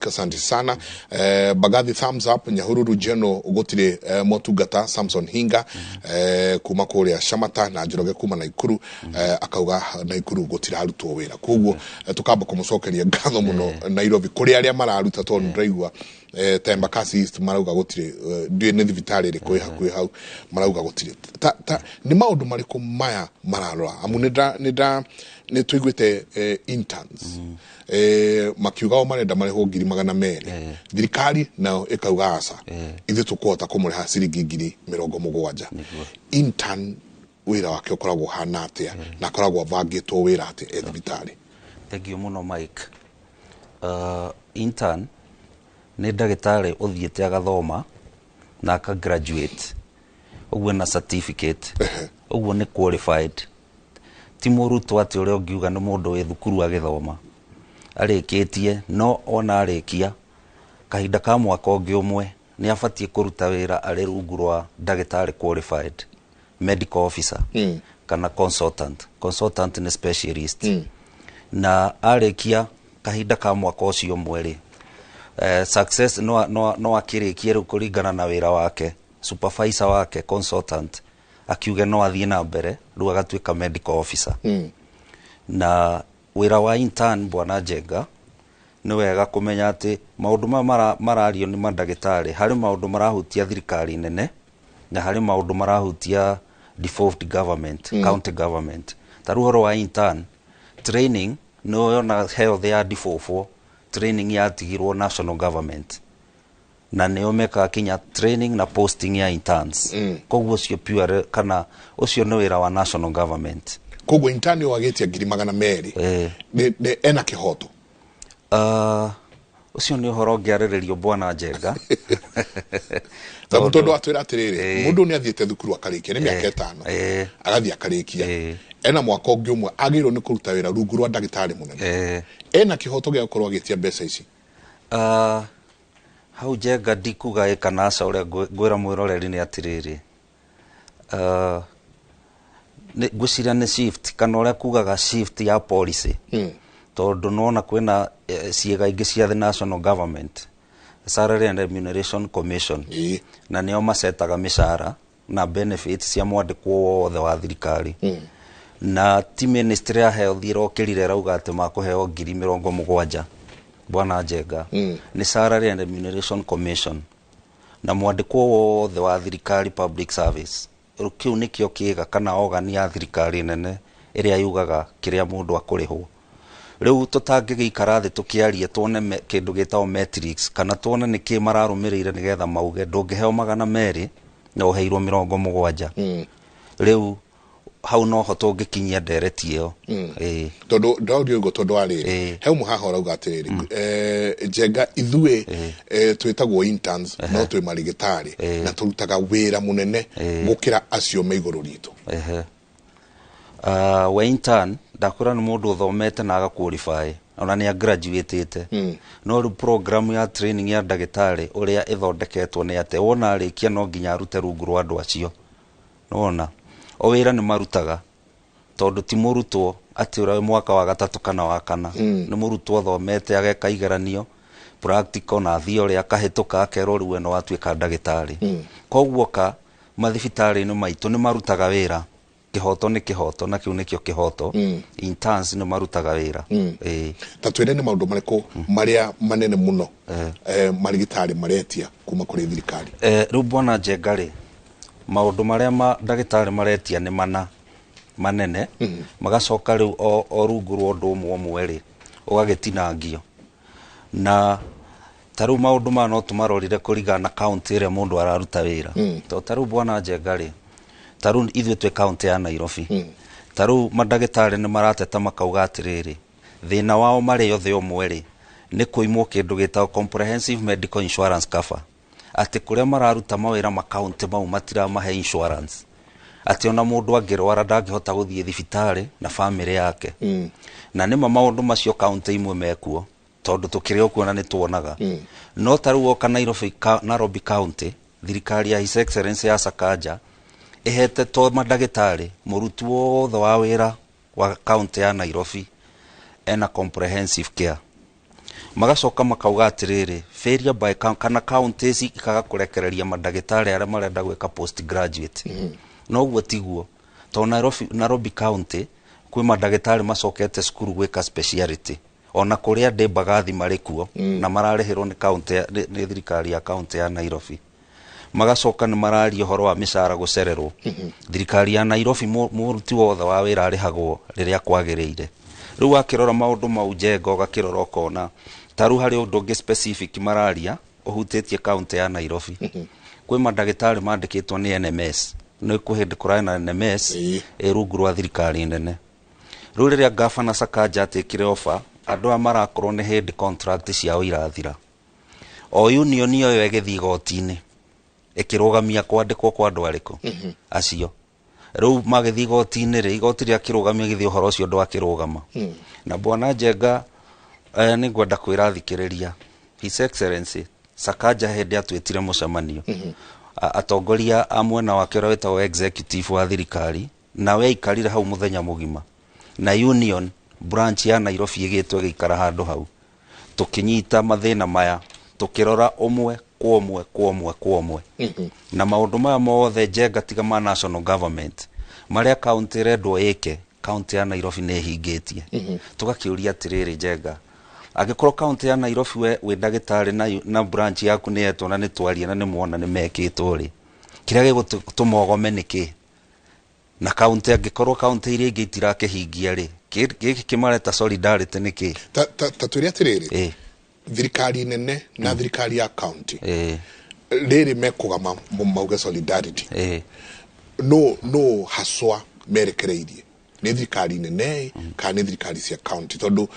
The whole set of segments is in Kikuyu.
Asante sana. Bagathi thumbs up. Nyahururu General gutire motungata. Samson Hinga kuma kuria Shamata na Njoroge kuma Naikuru akauga Naikuru gutirarutwo wira, koguo tukamba kumucokeria ngatho muno. Nairobi kuri aria mararuta, tondu ndiraigua ta Embakasi East marauga gutire, ndiũĩ nĩ thibitarĩ ĩrĩkũ ĩ hakuhĩ hau marauga gutire. Ta nĩ maũndũ marĩkũ maya mararora? Amu nĩ nĩ tũiguĩte interns makiuga o marenda marĩhwo 200,000, thirikari nayo ĩkauga aca, ithuĩ tũkũhota kũmũrĩha ciringi 70,000. Intern wĩra wake ũkoragwo ũhana atĩa, na akoragwo abangĩtwo wĩra atĩa e thibitarĩ? Thank you mũno, Mike. Intern nĩ ndagĩtarĩ ũthiĩte agathoma na aka graduate, ũguo na certificate, ũguo nĩ qualified. Ti mũrutwo atĩ ũrĩa ũngiuga nĩ mũndũ wĩ thukuru agĩthoma arĩkĩtie, no ona arĩkia kahinda ka mwaka ũngĩ ũmwe nĩ abatiĩ kũruta wĩra arĩ rungu rwa ndagĩtarĩ qualified medical officer kana consultant. Consultant nĩ specialist. Na arĩkia kahinda ka mwaka ũcio ũmwe rĩ, success no akĩrĩkie rĩu kũringana na wĩra wake, supervisor wake consultant akiuge no athiĩ na mbere rĩu agatuĩka medical officer. Na wĩra wa intern, bwana Njenga, nĩ wega kũmenya atĩ maũndũ maya marario nĩ mandagĩtarĩ, harĩ maũndũ marahutia thirikari nene na harĩ maũndũ marahutia devolved government, county government. Ta rĩu ũhoro wa intern training, nĩ yona health ya devolvwo, training yatigirwo national government na nĩo mekaga kinya training na posting ya interns. Koguo ũcio pure kana ũcio nĩ wĩra wa national government. Koguo intern ũyũ agĩtia 200,000 nĩ ena kĩhoto? Ũcio nĩ ũhoro ũngĩarĩrĩrio, bwana Njenga. Tondũ atwĩra atĩrĩrĩ, mũndũ nĩ athiĩte thukuru akarĩkia, nĩ mĩaka 5, agathiĩ akarĩkia, ena mwaka ũngĩ ũmwe agĩrĩirwo nĩ kũruta wĩra rungu rwa ndagĩtarĩ mũnene. Ena kĩhoto gĩa gũkorwo agĩtia mbeca ici? Hau Njenga ndikuga ĩ kana aca. Ũrĩa ngwĩra mwĩroreri nĩ atĩrĩrĩ, ngwĩciria nĩ shift kana ũrĩa kugaga shift ya policy, tondũ nona kwĩna ciĩga ingĩ cia the national government, Salary and Remuneration Commission, na nĩo macetaga mĩcara na benefits cia mwandĩkwo wothe wa thirikari. Na ti ministry ya health ĩrokĩrire ĩrauga atĩ makũheo 70,000, bwana Njenga. Nĩ Salary and Remuneration Commission na mwandĩkwo wothe wa thirikari, public service. Rĩu kĩu nĩkĩo kĩga kana ogani ya thirikari nene ĩrĩa yugaga kĩrĩa mũndũ akũrĩhwo. Rĩu tũtangĩgĩikara thĩ tũkĩarie tuone kĩndũ gĩtagwo metrics kana tuone nĩkĩ mararũmĩrĩire nĩgetha mauge ndũngĩheo 200 na ũheirwo 70. Rĩu hau noho tũngĩkinyia ndereti ĩyo. Ĩĩ. Tondũ ndauria ũguo tondũ wa rĩrĩ, he ũmwe haha ũrauga atĩrĩrĩ, Njenga, ithuĩ twĩtagwo interns no twĩ marigĩtarĩ na tũrutaga wĩra mũnene gũkĩra acio me igũrũ ritũ. Ehe. We intern ndakwĩra nĩ mũndũ ũthomete na aga qualify, ona nĩ agraduatĩte. No rĩu program ya training ya ndagĩtarĩ ũrĩa ĩthondeketwo nĩ atĩ wona arĩkia no nginya arute rungu rwa andũ acio. Nĩwona o wĩra nĩ marutaga, tondũ ti mũrutwo atĩ ũrĩa wĩ mwaka wa gatatũ kana wa kana. Nĩ mũrutwo athomete, ageka igeranio practical na theory akahĩtũka, akerwo rĩu we no watuĩka ndagĩtarĩ. Koguo ka mathibitarĩ-inĩ maitũ nĩ marutaga wĩra. Kĩhoto nĩ kĩhoto na kĩu nĩkĩo kĩhoto. Interns nĩ marutaga wĩra. Ĩĩ. Ta twĩre nĩ maũndũ marĩkũ marĩa manene mũno marigĩtarĩ maretia kuma kũrĩ thirikari? Rĩu bwana Njenga rĩ, maũndũ marĩa ma ndagĩtarĩ maretia nĩ mana manene, magacoka rĩu o rungu rwa ũndũ ũmwe ũmwe rĩ ũgagĩtinangio. Na ta rĩu maũndũ maya no tũmarorire kũringana na kaunti ĩrĩa mũndũ araruta wĩra. Tondũ ta rĩu bwana Njenga rĩ, ta rĩu ithuĩ twĩ kaunti ya Nairobi. Ta rĩu mandagĩtarĩ nĩ marateta makauga atĩrĩrĩ, thĩna wao marĩ othe ũmwe rĩ nĩ kũimwo kĩndũ gĩtagwo comprehensive medical insurance cover, atĩ kũrĩa mararuta mawĩra makaunti mau matiramahe insurance, atĩ ona mũndũ angĩrwara ndangĩhota gũthiĩ thibitarĩ na bamĩrĩ yake. Na nĩma maũndũ macio kaunti imwe mekuo, tondũ tũkĩrĩ o kuona nĩ tuonaga. No ta rĩu woka Nairobi, Nairobi County, thirikari ya His Excellency ya Sakaja ĩhete to mandagĩtarĩ, mũruti wothe wa wĩra wa kaunti ya Nairobi ena comprehensive care. Magacoka makauga atĩrĩrĩ, failure by kana counties ikaga kũrekereria mandagĩtarĩ arĩa marenda gwĩka postgraduate. Noguo tiguo, tondũ Nairobi County kwĩ mandagĩtarĩ macokete cukuru gwĩka speciality, ona kũrĩa ndĩ Mbagathi marĩ kuo, na mararĩhĩrwo nĩ county nĩ thirikari ya county ya Nairobi. Magacoka nĩ mararia ũhoro wa mĩcara gũcererwo. Thirikari ya Nairobi, mũruti wothe wa wĩra arĩhagwo rĩrĩa kwagĩrĩire. Rĩu wakĩrora maũndũ mau, Njenga, ũgakĩrora ũkona ta rĩu harĩ ũndũ ũngĩ specific mararia ũhutĩtie county ya Nairobi. Kwĩ mandagĩtarĩ mandĩkĩtwo nĩ NMS, nĩ kwĩ hĩndĩ kũrarĩ na NMS ĩ rungu rwa thirikari nene. Rĩu rĩrĩa Gavana Sakaja atekire ofa, andũ aya marakorwo nĩ hĩndĩ contract ciao irathira, o union ĩyo ĩgĩthiĩ igoti-inĩ ĩkĩrũgamia kwandĩkwo kwa andũ arĩkũ acio. Rĩu magĩthiĩ igoti-inĩ rĩ, igoti rĩakĩrũgamia, gĩthiĩ ũhoro ũcio ndwakĩrũgama. Na bwana Njenga, nĩ ngwenda kwĩra thikĩrĩria, His Excellency Sakaja hĩndĩ atwĩtire mũcemanio, atongoria a mwena wake ũrĩa wĩtagwo executive wa thirikari, nawe aikarire hau mũthenya mũgima na union branch ya Nairobi ĩgĩtwo ĩgĩikara handũ hau, tũkĩnyita mathĩna maya, tũkĩrora ũmwe kwa ũmwe kwa ũmwe kwa ũmwe. Na maũndũ maya mothe, Njenga, tiga ma national government, marĩa county ĩrendwo ĩke, county ya Nairobi nĩ ĩhingĩtie. Tũgakĩũria atĩrĩrĩ, Njenga, angĩkorwo county ya Nairobi we wĩ ndagĩtarĩ na branch yaku nĩ yetwo na nĩ twaria na nĩ mwona nĩ mekĩtwo rĩ, kĩrĩa gĩgũtũma ũgome nĩ kĩ? Na county, angĩkorwo county iria ingĩ itirakĩhingia rĩ, gĩkĩ kĩmareta solidarity nĩ kĩ? Ta twĩre atĩrĩrĩ, thirikari nene na thirikari ya county rĩrĩ mekũgama mauge solidarity, no haswa merekereirie nĩ thirikari nene kana nĩ thirikari cia county? Tondũ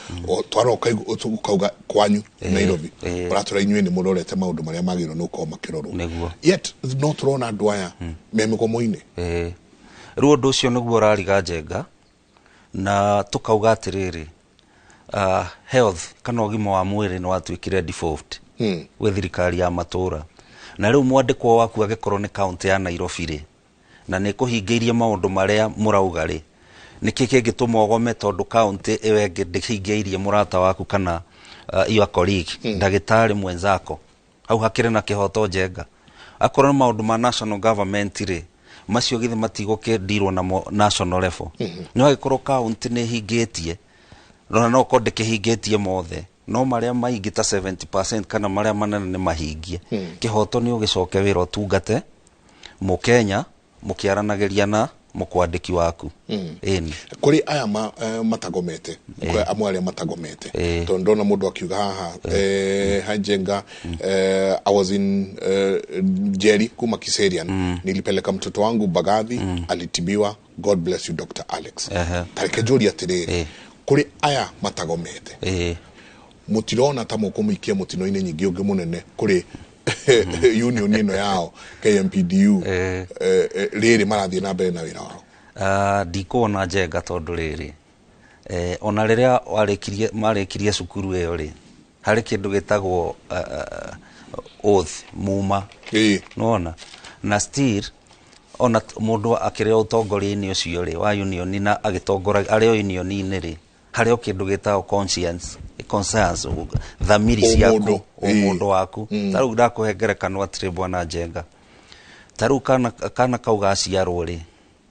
twara ũkauga kwanyu Nairobi, ũratwĩra inyuĩ nĩ mũrorete maũndũ marĩa magĩrĩirwo nĩ gũkorwo makĩrorwo. Yet no tũrona andũ aya me mĩgomo-inĩ. Rĩu ũndũ ũcio nĩguo ũrariga, Njenga, na tũkauga atĩrĩrĩ, health kana ũgima wa mwĩrĩ nĩ watuĩkire default gwĩ thirikari ya matũra. Na rĩu mwandĩkwo waku angĩkorwo nĩ county ya Nairobi rĩ, na nĩ kũhingĩirie maũndũ marĩa mũrauga rĩ, nĩkĩ kĩngĩtũma ũgome tondũ county ĩyo ĩngĩ ndĩhingĩirie mũrata waku kana your colleague, ndagĩtarĩ mwenzako? Hau hakĩrĩ na kĩhoto, Njenga? Akorwo nĩ maũndũ ma national government rĩ, macio githĩ matigũkĩndirwo namo national level? No angĩkorwo county nĩ ĩhingĩtie, ona no korwo ndĩkĩhingĩtie mothe, no marĩa maingĩ ta 70% kana marĩa manene nĩ mahingie, kĩhoto nĩ ũgĩcoke wĩra ũtungate mũkenya mũkĩaranagĩria na mũkwandĩki waku. Ĩni. Kũrĩ aya matagomete, kũrĩ amwe arĩa matagomete, tondũ ndona mũndũ akiuga haha, "Hi Njenga, I was in Jerry kuma Kiserian, nilipeleka mtoto wangu Mbagathi, alitibiwa. God bless you, Dr. Alex." Tareke njũrie atĩrĩrĩ, kũrĩ aya matagomete, mũtirona ta mũkũmũikia mũtino-inĩ nyingĩ ũngĩ mũnene kũrĩ union ĩno yao KMPDU, rĩrĩ marathiĩ na mbere na wĩra wao? Ndikuona, Njenga, tondũ rĩrĩ, ona rĩrĩa warĩkirie marĩkirie cukuru ĩyo rĩ, harĩ kĩndũ gĩtagwo oath muma. Nĩwona na still ona mũndũ akĩrĩ o ũtongoria-inĩ ũcio rĩ wa union na agĩtongora arĩ o union-inĩ rĩ, harĩ o kĩndũ gĩtagwo conscience, thamiri ciaku. Ũmũndũ. Ũmũndũ waku. Ta rĩu ndakũhe ngerekano atĩrĩ, bwana Njenga, ta rĩu kana kau gaciarwo rĩ,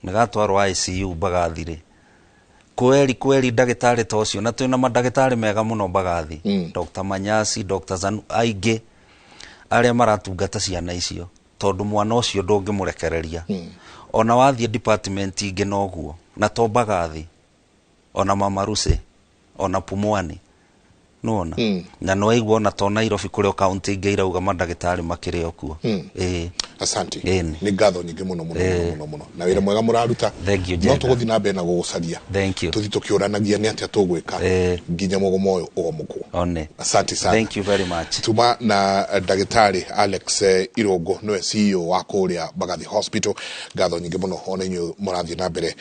nĩ gatwarwo ICU Mbagathi rĩ, kweri kweri ndagĩtarĩ ta ũcio, na twĩna mandagĩtarĩ mega mũno Mbagathi, Dr. Manyasi, Dr. Zanu, aingĩ arĩa maratungata ciana icio, tondũ mwana ũcio ndũngĩmũrekereria. Ona wathiĩ department ingĩ noguo, na to Mbagathi, ona Mama Lucy, ona Pumwani, nĩwona? Na nĩwaigua ona to Nairobi, kũrĩ o kaunti ingĩ irauga mandagĩtarĩ makĩrĩ o kuo. Ĩĩ. Asante. Ĩni. Nĩ ngatho nyingĩ mũno mũno mũno mũno mũno na wĩra mwega mũraruta. Thank you, No Njenga. tũgũthiĩ na mbere na gũgũcaria. Thank you. Tũthiĩ tũkĩũranagia nĩ atĩa tũgwĩka nginya mũgomo ũyũ ũgomokwo. One. Asante sana. Thank you very much. Tuma na ndagĩtarĩ Alex Irũngũ, nĩwe CEO wa kũrĩa Mbagathi Hospital. Ngatho nyingĩ mũno ona inyuĩ mũrathiĩ na mbere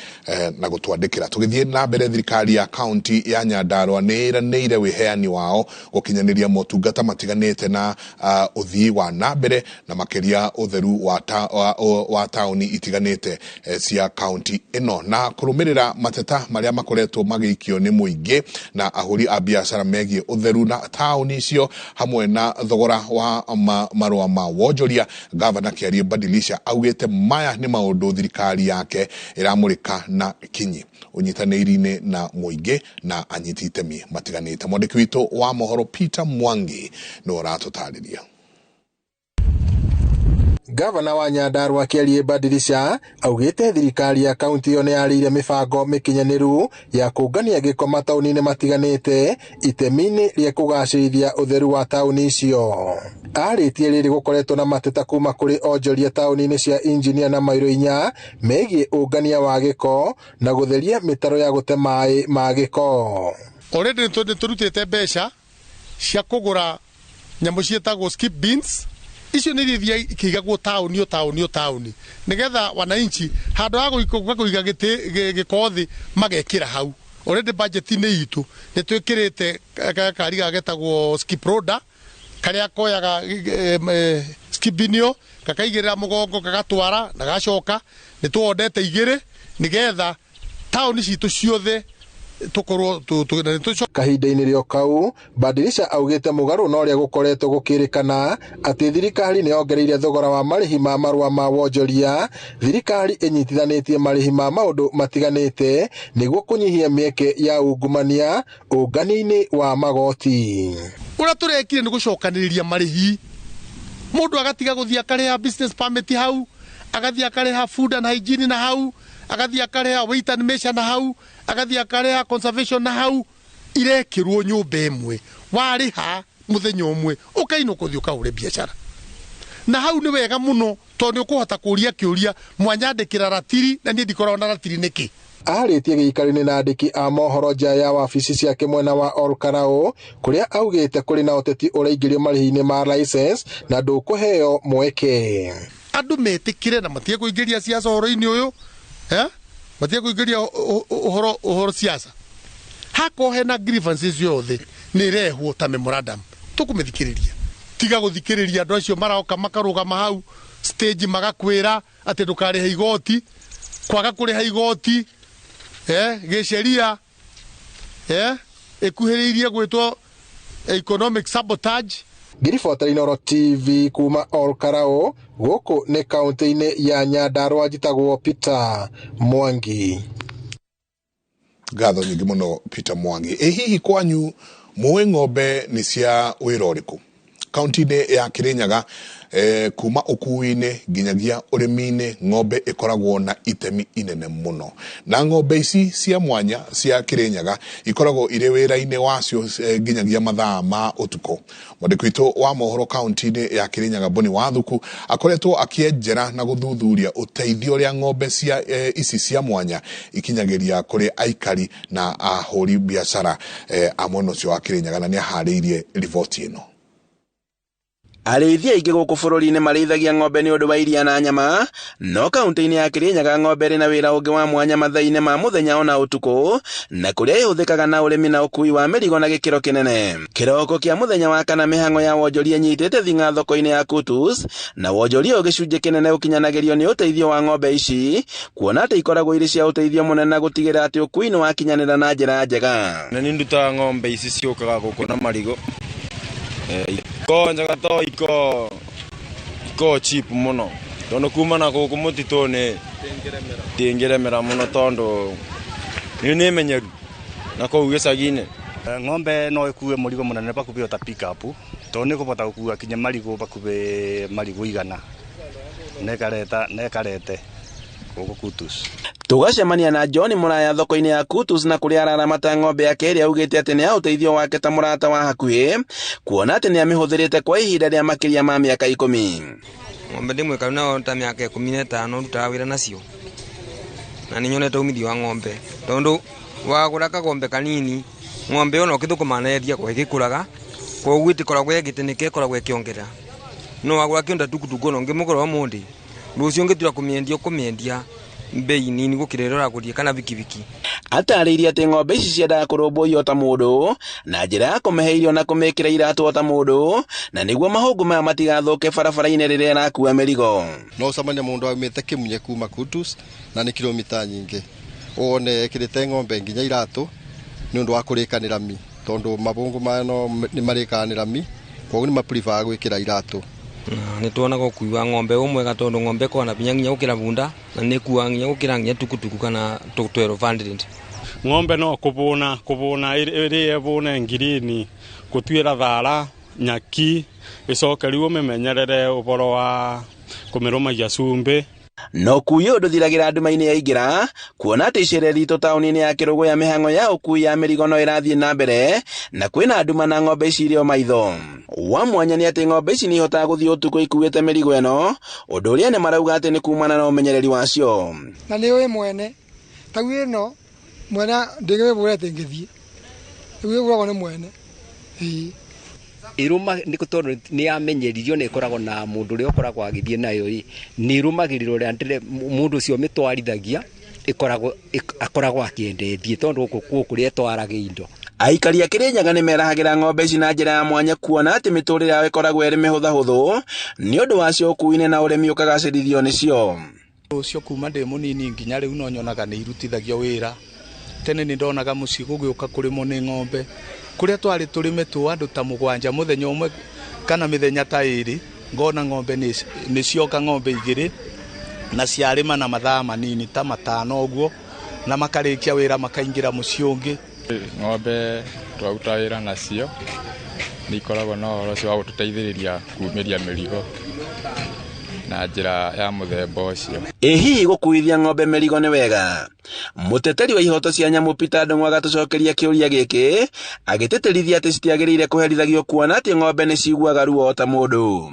na gũtwandĩkĩra. Tũgĩthiĩ na mbere, thirikari ya kaunti ya Nyandarua nĩ ĩranĩire wĩheani wao gũkinyanĩria motungata matiganĩte na ũthii wa na mbere na makĩria ũtheru. ũtheru wa taũni itiganĩte cia kaunti ĩno na kũrũmĩrĩra mateta marĩa makoretwo magĩikio nĩ mũingĩ na ahũri a biacara megiĩ ũtheru na taũni icio hamwe na thogora wa marũa ma wonjoria. Gavana Kĩarie Badilisha augĩte maya nĩ maũndũ thirikari yake ĩramũrĩka na kinyi ũnyitanĩri-inĩ na mũingĩ na anyiti itemi matiganĩte. Mwandĩki witũ wa mohoro Peter Mwangi nĩwe ũratũtarĩria. Gavana wa Nyandarua Kĩarie Badilisha augĩte thirikari ya kaunti ĩyo nĩ yarĩire mĩbango mĩkinyanĩru ya kũngania gĩko mataũni-inĩ matiganĩte itemi-inĩ rĩa kũgacĩrithia ũtheru wa taũni icio. Arĩtie rĩrĩ gũkoretwo na mateta kuma kũrĩ onjoria taũni-inĩ cia Injinia na Mairo inya megiĩ ũngania wa gĩko na gũtheria mĩtaro ya gũte maĩ ma gĩko. Already nĩ tũrutĩte mbeca cia kũgũra nyamũ ciĩtagwo skip bins. Icio nĩ iria ikĩigagwo taũni o taũni o taũni nĩgetha wananchi handũ ha kũiga gĩko thĩ magekĩra hau. Already budget-inĩ itũ nĩ twĩkĩrĩte gakari getagwo skip loader karĩa koyaga skip bin ĩyo gakaigĩrĩra mũgongo gagatwara na gacoka. Nĩ tuondete igĩrĩ nĩgetha taũni citũ ciothe tukorwo kahinda-inĩ rĩo kau. Badilisha augĩte mũgarũ na ũrĩa gũkoretwo gũkĩrĩkana atĩ thirikari nĩ yongereire thogora wa marĩhi ma marũa ma wonjoria. Thirikari ĩnyitithanĩtie marĩhi ma maũndũ matiganĩte nĩguo kũnyihia mĩeke ya ungumania ũngania-inĩ wa magoti. Ũrĩa tũrekire nĩ gũcokanĩrĩria marĩhi, mũndũ agatiga gũthiĩ akarĩha business permit hau, agathiĩ akarĩha food and hygiene na hau, agathiĩ akarĩha weight and measure na hau, agathiĩ akarĩha conservation na hau, irekĩrwo nyũmba ĩmwe warĩha mũthenya ũmwe ũkainũka ũthiĩ ũkahũre biacara. Na hau nĩ wega mũno tondũ nĩ ũkũhota kũria kĩũria mwanyandĩkĩra ratiri na niĩ ndikoragwo na ratiri nĩkĩ. Arĩtie gĩikaro-inĩ na andĩki a mohoro nja ya wabici ciake mwena wa Olkarau kũrĩa augĩte kũrĩ na ũteti ũraingĩrio marĩhi-inĩ ma license na ndũkũheo mweke. Andũ metĩkĩre na matige kũingĩria siasa ũhoro-inĩ ũyũ, matige kũingĩria ũhoro siasa. Hakorwo hena grievances yothe nĩ ĩrehwo ta memorandum tũkũmĩthikĩrĩria. Tiga gũthikĩrĩria andũ acio maroka makarũgama hau stage magakwĩra atĩ ndũkarĩhe igoti, kwaga kũrĩha igoti gĩceria ĩkuhĩrĩirie gwĩtwo economic sabotage. Ngiribota Inooro TV kuma Olkarau gũkũ nĩ kaunti-inĩ ya Nyandarua, njĩtagwo Peter Mwangi. Ngatho nyingĩ mũno Peter Mwangi. Ĩ hihi kwanyu mũĩ ng'ombe nĩ cia wĩra ũrĩkũ? Kaunti-inĩ ya Kirinyaga kuma ũkuui-inĩ nginyagia ũrĩmi-inĩ ng'ombe ĩkoragwo na itemi inene mũno, na ng'ombe ici cia mwanya cia Kirinyaga ikoragwo irĩ wĩra-inĩ wacio nginyagia mathaa ma ũtukũ. Mwandĩki witũ wa mohoro kaunti-inĩ ya Kirinyaga Boni Wathuku akoretwo akĩenjera na gũthuthuria ũteithio ũrĩa ng'ombe cia ici cia mwanya ikinyagĩria kũrĩ aikari na ahũri biacara a mwena ũcio wa Kirinyaga, na nĩaharĩirie riboti ĩno. Arĩithi aingĩ gũkũ bũrũri-inĩ marĩithagia ng'ombe nĩ ũndũ wa iria na nyama, no kaunti-inĩ ya Kirinyaga ng'ombe ĩrĩ na wĩra ũngĩ wa mwanya mathaa-inĩ ma mũthenya ona ũtukũ, na kũrĩa ĩhũthĩkaga na ũrĩmi na ũkuui wa mĩrigo na gĩkĩro kĩnene. Kĩroko kĩa mũthenya wa kana mĩhang'o ya wonjoria ĩnyitĩte thing'a thoko-inĩ ya Kutus, na wonjoria ũyũ gĩcunjĩ kĩnene ũkinyanagĩrio nĩ ũteithio wa ng'ombe ici, kuona atĩ ikoragwo irĩ cia ũteithio mũnene na gũtigĩrĩra atĩ ũkuui nĩ wakinyanĩra na njĩra njega. Na nĩ ndutaga ng'ombe ici ciũkaga gũkũ na marigũ. Iko njega to iko cheap mũno tondũ kuma na gũkũ mũtitũ nĩ tingĩremera mũno tondũ nĩ menyeru na kũu gĩcagi-inĩ. Ng'ombe no ĩkue mũrigo mũnene bakubĩ ota pick up tondũ nĩ kũbota gũkua kinya marigũ bakubĩ marigũ 100 nekarete gũkũ Kutus. Tũgacemania na John Mũraya thoko-inĩ ya Kutus na kũrĩa araramata ng'ombe yake ĩrĩa augĩte atĩ nĩ ya ũteithio wake ta mũrata wa hakuhĩ, kuona atĩ nĩ amĩhũthĩrĩte kwa ihinda rĩa makĩria ma mĩaka 10. Ng'ombe ndĩ mwĩkaru nayo ta mĩaka 15 ndutaga wĩra nacio, na nĩ nyonete umithio wa ng'ombe tondũ wagũra kagombe kanini ng'ombe ĩyo no ũkĩthũkũma na yendia kwa ĩgĩkũraga, koguo ĩtĩkoragwo ĩgĩte nĩkĩo ĩkoragwo ĩkĩongerera. No wagũra kĩndũ ta tukutuku ona ũngĩmũgũra ũmũthĩ, rũciũ ũngĩtua kũmĩendia ũkũmĩendia bei nini gũkĩra ĩrĩa ũragũrire kana bikibiki. Atarĩirie atĩ ng'ombe ici ciendaga kũrũmbũiyo ta mũndũ na njĩra ya kũmĩhe irio na kũmĩkĩra iratũ o ta mũndũ, na nĩguo mahũngũ maya matigathũke barabara-inĩ rĩrĩa ĩrakua mĩrigo. No ũcemanie mũndũ aumĩte Kĩmunye kuma Kutus na nĩ kilomita nyingĩ, wone ekĩrĩte ng'ombe nginya iratũ nĩ ũndũ wa kũrĩkanĩra mi, tondũ mabũngũ maya no nĩ marĩkaga nĩ rami, koguo nĩ maprefer gwĩkĩra iratũ. Nĩ tuonaga ũkui wa ng'ombe wĩ mwega tondũ ng'ombe ĩkoragwo na hinya nginya gũkĩra bunda na nĩ ĩkuaga nginya gũkĩra nginya tukutuku kana 1200. Ng'ombe no kũbũna kũbũna ĩrĩe bũne ngirini gũtuĩra thara nyaki ĩcoke rĩu ũmĩmenyerere ũhoro wa kũmĩrũmagia cumbĩ. No ũkui ũyũ ndũthiragĩra nduma-inĩ yaingĩra, kuona atĩ icere ritũ taũni-inĩ ya Kĩrũgũya mĩhang'o ya ũkui ya mĩrigo no ĩrathiĩ na mbere na kwĩna nduma na ng'ombe ici irĩ o maitho. Wa mwanya nĩ atĩ ng'ombe ici nĩ ihotaga gũthiĩ ũtukũ ikuĩte mĩrigo ĩno, ũndũ ũrĩa ene marauga atĩ nĩ kumana na ũmenyereri wacio. Na nĩ ũĩ mwene tau ĩno mwene ndĩngĩmĩbũra ĩtingĩthiĩ, rĩu ĩbũragwo nĩ mwene. Ĩrũma nĩ tondũ nĩ yamenyeririo na ĩkoragwo na mũndũ ũrĩa ũkoragwo agĩthiĩ nayo ĩ, nĩ ĩrũmagĩrĩra ũrĩa mũndũ ũcio ũmĩtwarithagia akoragwo akĩenda ĩthiĩ tondũ gũkũ kũrĩa ĩtwaraga indo. Aikari a Kĩrĩnyaga nĩ merahagĩra ng'ombe ici na njĩra ya mwanya kuona atĩ mĩtũrĩre yao ĩkoragwo ĩrĩ mĩhũthahũthũ nĩ ũndũ wacio ũkuui-inĩ na ũrĩmi ũkagacĩrithio nĩcio. Ũcio kuma ndĩ mũnini nginya rĩu no nyonaga nĩ irutithagio wĩra. Tene nĩ ndonaga mũciĩ gũgĩũka kũrĩmwo nĩ ng'ombe kũrĩa twarĩ tũrĩme tũ andũ ta mũgwanja mũthenya ũmwe kana mĩthenya ta ĩrĩ, ngona ng'ombe nĩ cioka ng'ombe igĩrĩ na ciarĩma na mathaa manini ta matano ũguo, na makarĩkia wĩra makaingĩra mũciĩ ũngĩ. Ng'ombe twaruta wĩra nacio nĩ ikoragwo na ũhoro ũcio wa gũtũteithĩrĩria kumĩria mĩrigo na njĩra ya mũthemba ũcio. Ĩ hihi gũkuithia ng'ombe mĩrigo nĩ wega? Mũteteri wa ihoto cia nyamũ Peter Ndung'u agatũcokeria kĩũria gĩkĩ agĩtĩtĩrithia atĩ citiagĩrĩire kũherithagio kuona atĩ ng'ombe nĩ ciguaga ruo ta mũndũ.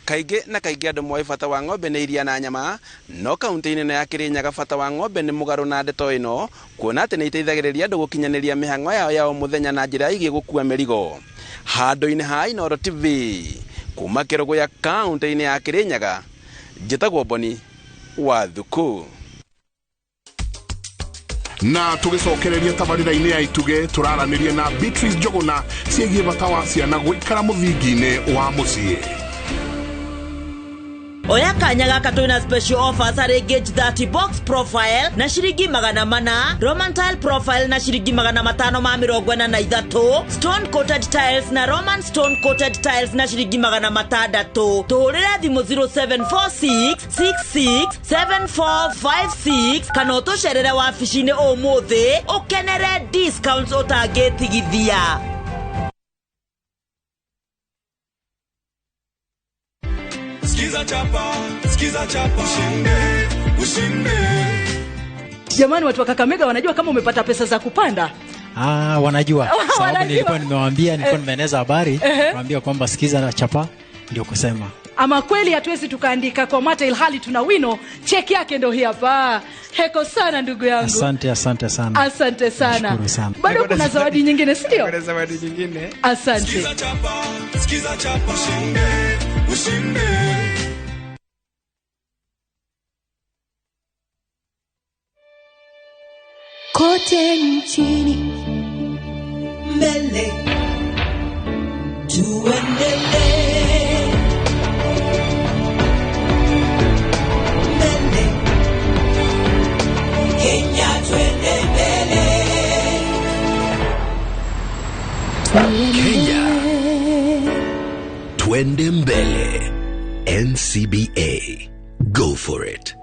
Kaingĩ na kaingĩ andũ moĩ bata wa ng'ombe nĩ iria na nyama, no kaunti-inĩ ĩno ya Kĩrĩnyaga bata wa ng'ombe nĩ mũgarũ na ndeto ĩno, kuona atĩ nĩ iteithagĩrĩria andũ gũkinyanĩria mĩhang'o yao ya o mũthenya na njĩra ĩgiĩ gũkua mĩrigo. Handũ-inĩ ha Inooro TV kuma Kĩrũgũya kaunti-inĩ ya Kĩrĩnyaga, njĩtagwo Boni wa Thuku. Na tũgĩcokereria tabarĩra-inĩ ya Ituge tũraranĩria na Beatrice Njũgũna ciĩgiĩ bata wa ciana gũikara mũthingi-inĩ wa mũciĩ. Oya kanya gaka twina special offers harĩ Gauge 30 box profile na ciringi 400, Roman tile profile na ciringi 543, stone coated tiles na Roman stone coated tiles na ciringi 600. Tũhũrĩre thimũ 0746 66 7456 kana ũtũcerere wabici-inĩ ũmũthĩ ũkenere discounts ũtangĩtigithia. Skiza chapa, skiza chapa, ushinde, ushinde. Jamani, watu wa Kakamega wanajua kama umepata pesa za kupanda? Ah, wanajua. Sababu nilikuwa nimewaambia, nilikuwa nimeeneza habari, niwaambia kwamba skiza na chapa ndio kusema. Ama kweli hatuwezi tukaandika kwa mate ilhali tuna wino. Cheki yake ndio hii hapa. Heko sana ndugu yangu. Asante, asante sana. Asante sana. Nashukuru sana. Bado kuna zawadi nyingine, si ndio? Kuna zawadi nyingine. Asante. Skiza chapa, skiza chapa, ushinde, ushinde. Kote nchini mbele tuendelee, mbele Kenya tuende mbele, Kenya tuende mbele. NCBA, go for it.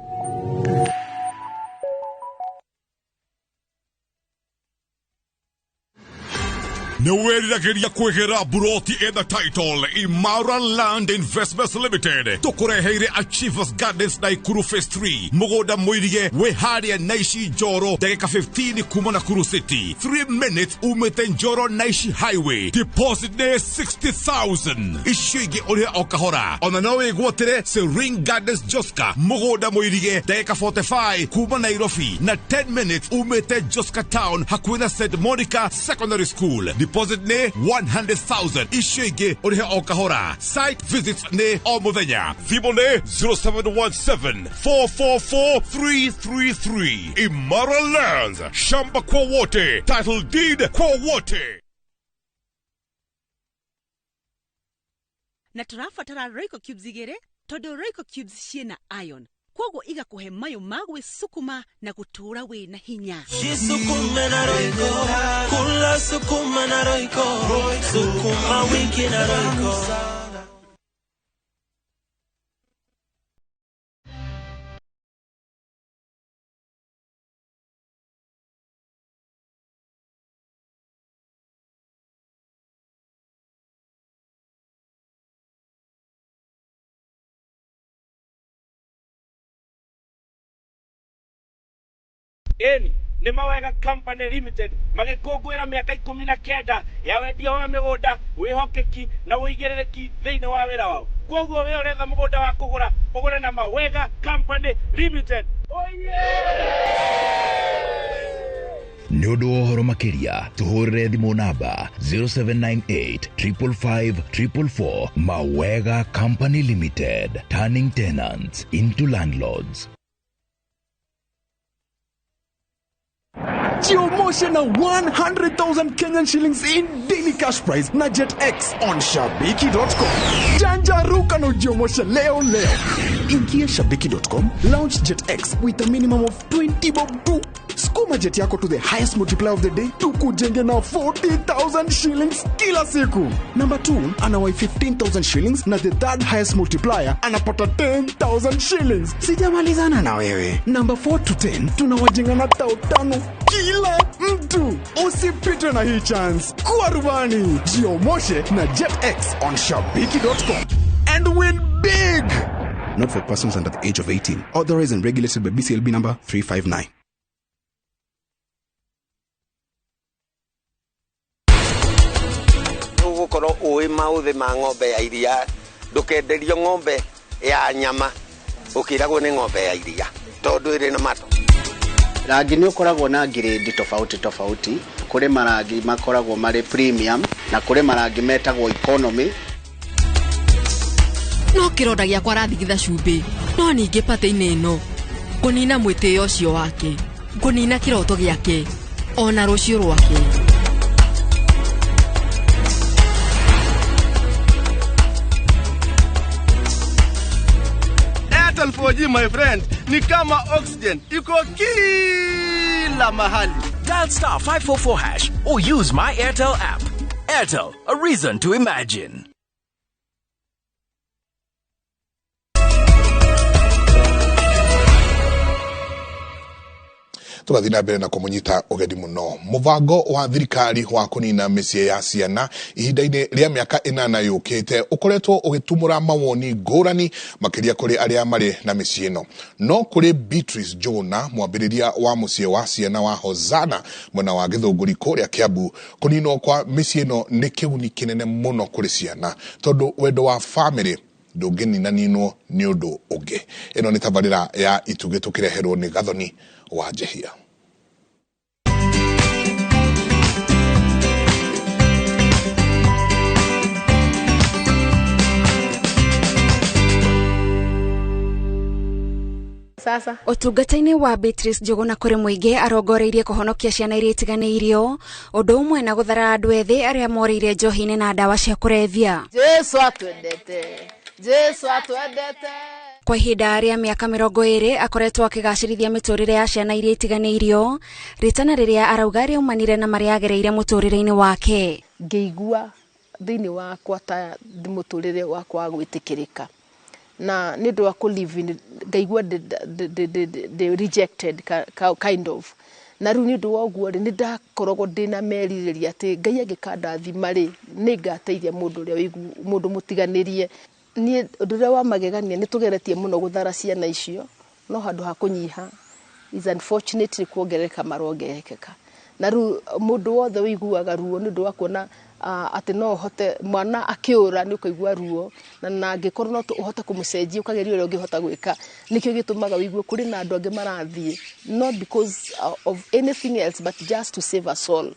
Nĩwĩriragĩria kwĩgĩra buroti in the title Imara Land Investments Limited tũkũreheire Achievers Gardens Naikuru Phase 3 mũgũnda mũirige wĩ harĩa Naishi Njoro ndagĩka 15 kuma Nakuru City 3 minutes umĩte Njoro Naishi Highway deposit nĩ 60,000 icio ingĩ ũrĩhe o kahora ona no wĩgwatĩre Serene Gardens Joska mũgũnda mũirige ndagĩka 45 kuma Nairobi na 10 minutes umĩte Joska Town hakuhĩ na St Monica Secondary School. Deposit nĩ 100,000, icio ingĩ ũrĩhe o kahora. Site visits nĩ o mũthenya. Thimũ nĩ 0717 444 333. Imara Lands, shamba kwa wote, title deed kwa wote. Na tũrabatara Royco cubes igĩrĩ tondũ Royco cubes ciĩna iron, koguo igakũhe mayũ ma gwĩsukuma na gũtũũra wĩna hinya. Jisukume na Royco, kula sukuma na Royco, sukuma wiki na Royco. Eni nĩ Mawega Company Limited magĩkũngũĩra mĩaka 19 ya wendia wa mĩgũnda, wĩhokeki na ũigĩrĩrĩki thĩinĩ wa wĩra wao. Koguo we ũretha mũgũnda wa kũgũra, ũgũre na Mawega Company Limited. Nĩ ũndũ wa ũhoro makĩria tũhũrĩre thimũ namba 0798 555 444. Mawega Company Limited, turning tenants into landlords. Jiomoshe na 100,000 Kenyan shillings in daily cash prize na Jet X on shabiki.com. Janjaruka na ujiomoshe leo leo. Ingia shabiki.com, launch Jet X with a minimum of 20 bob tu. Skuma jet yako to the highest multiplier of the day tukujenge na 40,000 shillings kila siku. Number 2 anawai 15,000 shillings na the third highest multiplier anapata 10,000 shillings. Sijamalizana na wewe. Number 4 to 10 tunawajenga na 5,000 kila mtu. Usipitwe na hii chance. Kuwa rubani. Jiomoshe na Jet X on shabiki.com and win big. Not for persons under the age of 18. Authorized and regulated by BCLB number 359. Ũgũkorwo ũĩ maũthĩ ma ng'ombe ya iria, ndũkenderio ng'ombe ya nyama ũkĩragwo nĩ ng'ombe ya iria tondũ ĩrĩ na matũ. Rangi nĩ ũkoragwo na grade tofauti tofauti. Kũrĩ marangi makoragwo marĩ premium na kũrĩ marangi metagwo economy. No kĩronda gĩakwa arathigitha cumbĩ, no ningĩ patĩ-inĩ ĩno ngũnina mwĩtĩo ũcio wake, ngũnina kĩroto gĩake ona rũciũ rwake. Airtel 4G, my friend, ni kama oxygen, iko kila mahali. Dial star 544 hash or use my Airtel app. Airtel, a reason to imagine. Tũrathiĩ na mbere na kũmũnyita ũgeni mũno. Mũbango wa thirikari wa kũnina mĩciĩ ya ciana ihinda-inĩ rĩa mĩaka 8 yũkĩte ũkoretwo ũgĩtumũra mawoni ngũrani makĩria kũrĩ arĩa marĩ na mĩciĩ ĩno. No kũrĩ Beatrice Jona, mwambĩrĩria wa mũciĩ wa ciana wa Hosana mwena wa Gĩthũngũri kũrĩa Kiambu, kũninwo kwa mĩciĩ ĩno nĩ kĩguni kĩnene mũno kũrĩ ciana tondũ wendo wa bamĩrĩ ndũngĩninaninwo nĩ ũndũ ũngĩ. Ĩno nĩ tabarĩra ya Itugĩ tũkĩreherwo nĩ Gathoni wa Njehia. Sasa ũtungata-inĩ wa Beatrice Njuguna kũrĩ mũingĩ arongoreirie kũhonokia ciana iria itiganĩirio, ũndũ ũmwe na gũthara andũ ethĩ arĩa morĩire njohi-inĩ na ndawa cia kũrebia. Jesu atwendete, Jesu atwendete. Kwa ihinda rĩa mĩaka 20 akoretwo akĩgacĩrithia mĩtũrĩre ya ciana iria itiganĩirio, rĩtana rĩrĩa arauga rĩaumanire na marĩa agereire mũtũrĩre-inĩ wake. Ngĩigua thĩinĩ wakwa ta mũtũrĩre wakwa wa gwĩtĩkĩrĩka, na nĩ ũndũ wa kũ live in ngaigua ndĩ rejected kind of, na rĩu nĩ ũndũ wa ũguo rĩ, nĩ ndakoragwo ndĩna merirĩria atĩ Ngai angĩkandathima rĩ, nĩ ngateithia mũndũ ũrĩa mũndũ mũtiganĩrie. Niĩ ũndũ ũrĩa wa magegania nĩ tũgeretie mũno gũthara ciana icio, no handũ ha kũnyiha is unfortunately kuongerereka marongerereka. Na rĩu mũndũ wothe ũiguaga ruo nĩ ũndũ wa kuona atĩ no ũhote mwana akĩũra nĩ ũkaigua ruo, na angĩkorwo no ũhote kũmũcenjia ũkageria ũrĩa ũngĩhota gwĩka, nĩkĩo gĩtũmaga ũigue kũrĩ na andũ angĩ marathiĩ not because of anything else but just to save a soul.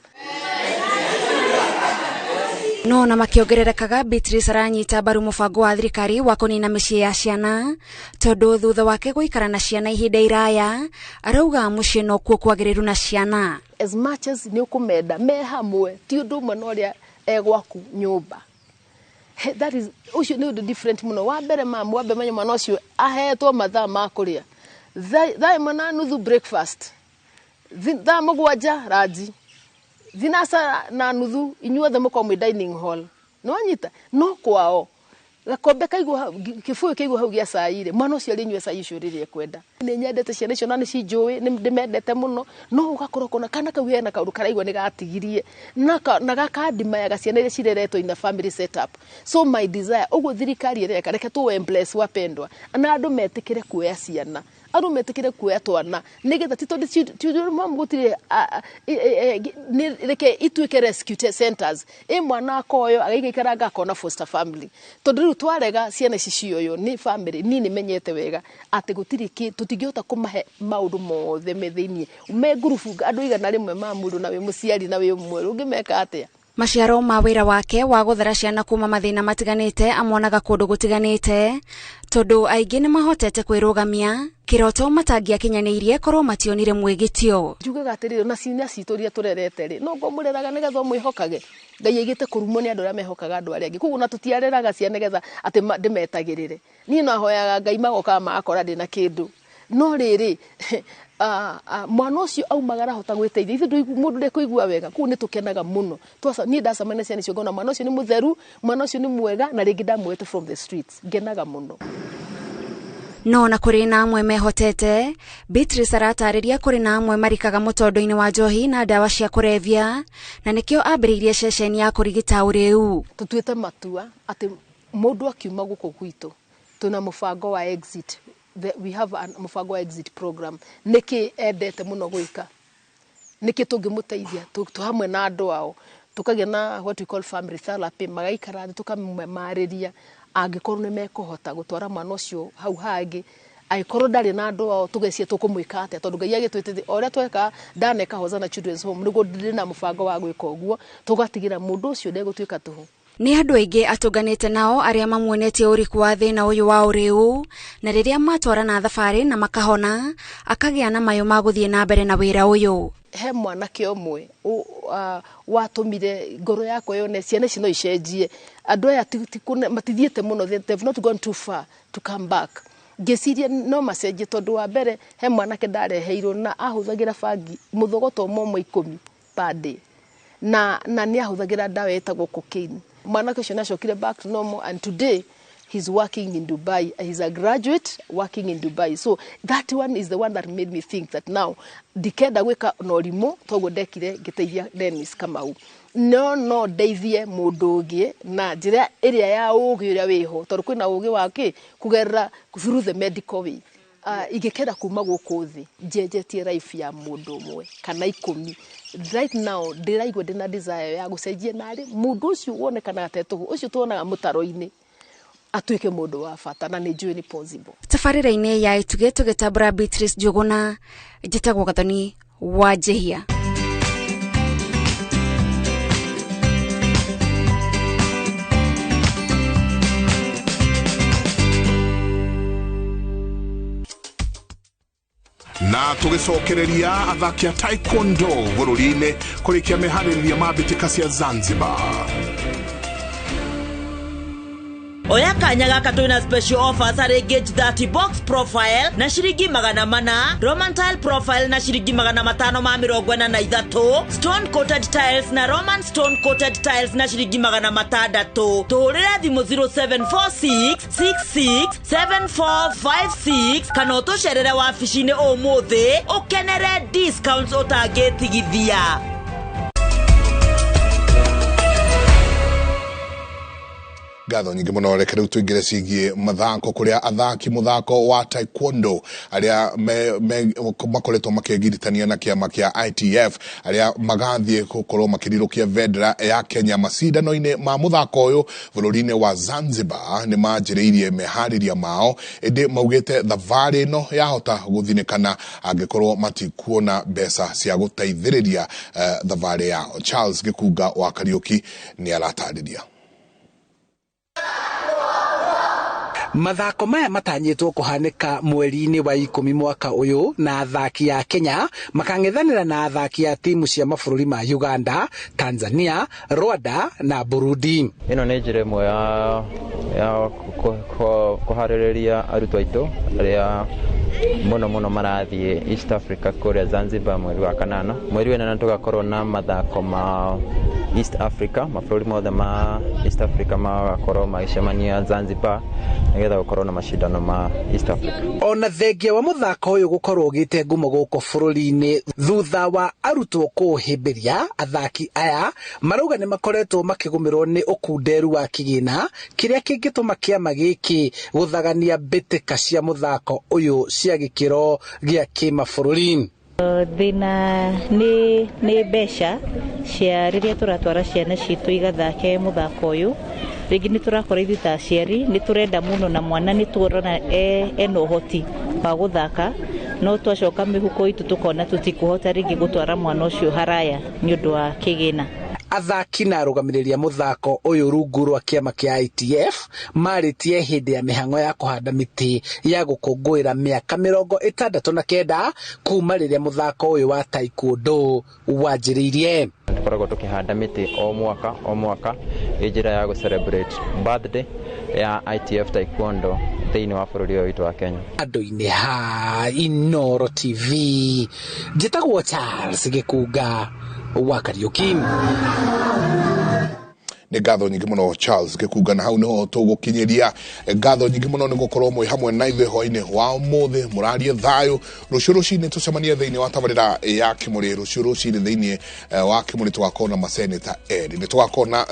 No na makĩongererekaga, Beatrice aranyita mbaru mũbango wa thirikari wa kũnina mĩciĩ ya ciana, tondũ thutha wake gũikara na ciana ihinda iraya, arauga mũciĩ nokuo kwagĩrĩru na ciana. As much as nĩ ũkũmenda me hamwe, ti ũndũ ũmwe na ũrĩa egwaku nyũmba. That is, ũcio nĩ ũndũ different mũno. Wa mbere, mamu wambe menye mwana ũcio ahetwo mathaa ma kũrĩa, 1:30 breakfast, 7:00 ranji, 6:30 inyuothe mũkorwo mwĩ dining hall. Nĩwanyita? No kwao gakombe kaigwo hau, kĩbũyũ kĩigwo hau gĩa cai rĩ, mwana ũcio arĩnyue cai ũcio rĩrĩa ekwenda. Nĩ nyendete ciana icio na nĩ cinjũĩ, nĩ ndĩmendete mũno, no ũgakorwo ũkona kana kau hena kaũndũ karaigua nĩ gatigirie na gakandimayaga ciana iria cireretwo in a family setup. So my desire, ũguo thirikari ĩreka, reke tũ embrace wapendwa, na andũ metĩkĩre kuoya ciana, andũ metĩkĩre kuoya twana, nĩgetha ti tondũ mamu gũtirĩ, reke ituĩke rescue centers. Ĩ mwana akoyo agaikaranga akona foster family, tondũ rĩu twarega ciana ici cioywo nĩ family. Niĩ nĩ menyete wega atĩ gũtirĩ kĩ tũtingĩhota kũmahe maũndũ mothe me thĩiniĩ me ngurubu andũ 100 ma mũndũ, na wĩ mũciari na wĩ mwerũ, ũngĩmeka atĩa? Maciaro ma wĩra wake wa gũthara ciana kuma mathĩna matiganĩte amonaga kũndũ gũtiganĩte, tondũ aingĩ nĩ mahotete kwĩrũgamia, kĩroto matangĩakinyanĩirie korwo mationire mwĩgitio. Njugaga atĩrĩrĩ, ona ciana citũ iria tũrerete rĩ, no ngomũreraga nĩgetha ũmwĩhokage. Ngai aigĩte kũrumwo nĩ andũ arĩa mehokaga andũ arĩa angĩ, koguo ona tũtiareraga ciana nĩgetha atĩ ndĩmetagĩrĩre. Niĩ no hoyaga Ngai magokaga magakora ndĩna kĩndũ, no rĩrĩ, mwana ũcio aumaga arahota gwĩteithia, ithuĩ mũndũ ndekũigua wega. Koguo nĩ tũkenaga mũno. Niĩ ndacemania na ciana icio ngona mwana ũcio nĩ mũtheru, mwana ũcio nĩ mwega, na rĩngĩ ndamuoete from the streets, ngenaga mũno. No na kũrĩ na amwe mehotete, Beatrice aratarĩria kũrĩ na amwe marikaga mũtondo-inĩ wa njohi na ndawa cia kũrebia, na nĩkĩo ambĩrĩirie ceceni ya kũrigita ũrĩu. Tũtuĩte matua atĩ mũndũ akiuma gũkũ gwitũ twĩna mũbango wa exit. We have a mũbango wa exit program. Nĩkĩ endete mũno gwĩka, nĩkĩ tũngĩmũteithia tũ hamwe na andũ ao, tũkagĩa na what we call family therapy, magaikara thĩ tũkamarĩria, angĩkorwo nĩ mekũhota gũtwara mwana ũcio hau hangĩ, angĩkorwo ndarĩ na andũ ao tũgecia tũkũmwĩka atĩa, tondũ Ngai agĩtwĩtĩte o ũrĩa tweka ndaneka Hosanna Children's Home, nĩguo ndĩ na mũbango wa gwĩka ũguo, tũgatigĩra mũndũ ũcio ndegũtuĩka tũhũ. Nĩ andũ aingĩ atũnganĩte nao arĩa mamuonetie ũriku wa thĩna ũyũ wa ũrĩu, na rĩrĩa matwarana thabarĩ na makahona, akagĩa na mayũ ma gũthiĩ na mbere na wĩra ũyũ. He mwanake ũmwe watũmire ngoro yakwa yone ciana ici no icenjie, andũ aya matithiĩte mũno, they've not gone too far to come back. Ngĩciria no macenjie, tondũ wa mbere he mwanake ndareheirwo na ahũthagĩra bangi mũthogoto ũmwe ũmwe 10 per day, na nĩ ahũthagĩra ndawa ĩtagwo cocaine. Mwanake ũcio nĩacokire back to normal, and today he's working in Dubai. He's a graduate working in Dubai. So that one is the one that made me think that now ndikenda gwĩka na ũrimũ toguo ndekire ngĩteithia Dennis Kamau. No ndeithie mũndũ ũngĩ na njĩra ĩrĩa ya ũgĩ ũrĩa wĩho, tondũ kwĩna ũgĩ wa kĩ kũgerera through the medical way. Ingĩkenda kuma gũkũ thĩ njenjetie life ya mũndũ ũmwe kana 10. Right now ndĩraigua ndĩna desire ya gũcenjia narĩ mũndũ ũcio wonekanaga te tũhũ, ũcio tuonaga mũtaro-inĩ, atuĩke mũndũ wa bata, na nĩ njũĩ nĩ possible. Tabarĩra-inĩ ya Itugĩ tũgĩtambũra Beatrice Njũgũna, njĩtagwo Gathoni wa Njĩhia. Na tũgĩcokereria athaki a taekwondo bũrũri-inĩ kũrĩkia meharĩrĩria ma mbĩtĩka cia Zanzibar. Oya kanya gaka twina special offers harĩ Gauge 30 box profile na ciringi 400, Roman tile profile na ciringi 543, stone coated tiles na Roman stone coated tiles na ciringi 600. Tũhũrĩre thimũ 0746 66 7456 kana ũtũcerere wabici-inĩ ũmũthĩ ũkenere discounts ũtangĩtigithia. Ngatho nyingĩ mũno. Reke rĩu tũingĩre ciĩgiĩ mathako, kũrĩa athaki mũthako wa taekwondo arĩa makoretwo makĩgiritania na kĩama kĩa ITF, arĩa magathiĩ gũkorwo makĩrirũkia bendera ya Kenya macindano-inĩ ma mũthako ũyũ bũrũri-inĩ wa Zanzibar, nĩ manjĩrĩirie meharĩria mao, ĩndĩ maugĩte thabarĩ ĩno yahota gũthinĩkana angĩkorwo matikuona mbeca cia gũteithĩrĩria thabarĩ yao. Charles Gĩkunga wa Kariũki nĩ aratarĩria. Mathako maya matanyĩtwo kũhanĩka mweri-inĩ wa 10 mwaka ũyũ, na athaki a Kenya makang'ethanĩra na athaki a timu cia mabũrũri ma Uganda, Tanzania, Rwanda na Burundi. Ĩno nĩ njĩra ĩmwe ya kũharĩrĩria arutwo aitũ arĩa mũno mũno marathiĩ East Africa kũrĩa Zanzibar mweri wa 8. Mweri wa 8 tũgakorwo na mathako ma East Africa, mabũrũri mothe ma East Africa magakorwo magĩcemania Zanzibar nĩgetha gũkorwo na macindano ma East Africa. Ona thengia wa mũthako ũyũ gũkorwo ũgĩte ngumo gũkũ bũrũri-inĩ thutha wa arutwo kũũhĩmbĩria, athaki aya marauga nĩ makoretwo makĩgũmĩrwo nĩ ũkunderu wa kĩgĩna kĩrĩa kĩngĩtũma kĩama gĩkĩ gũthagania mbĩtĩka cia mũthako ũyũ cia gĩkĩro gĩa kĩmabũrũri. Thĩna nĩ mbeca cia rĩrĩa tũratwara ciana citũ igathake mũthako ũyũ. Rĩngĩ nĩ tũrakora ithuĩ ta aciari nĩ tũrenda mũno na mwana nĩ tuona ena ũhoti wa gũthaka, no twacoka mĩhuko itũ tũkona tũtikũhota rĩngĩ gũtwara mwana ũcio haraya nĩ ũndũ wa kĩgĩna. Athaki na arũgamĩrĩri a mũthako ũyũ rungu rwa kĩama kĩa ITF marĩtie hĩndĩ ya mĩhang'o ya kũhanda mĩtĩ ya gũkũngũĩra mĩaka 69 kuma rĩrĩa mũthako ũyũ wa taekwondo wanjĩrĩirie. Tũkoragwo tũkĩhanda mĩtĩ o mwaka o mwaka ĩ njĩra ya gũ celebrate birthday ya ITF Taekwondo thĩinĩ wa bũrũri ũyũ witũ wa Kenya. Andũ-inĩ ha Inooro TV, njĩtagwo Charles Gĩkunga wa Kariũki. Nĩ ngatho nyingĩ mũno Charles Gĩkunga, na hau nĩho tũgũkinyĩria. Ngatho nyingĩ mũno nĩ gũkorwo mwĩ hamwe na ithuĩ hwainĩ wa ũmũthĩ. Mũrarie thayũ. Rũciũ rũcinĩ tũcemanie thĩinĩ wa tabarĩra ya Kĩmũrĩ. Rũciũ rũcinĩ thĩinĩ wa Kĩmũrĩ tũgakorwo na maseneta erĩ, nĩ tũgakorwo na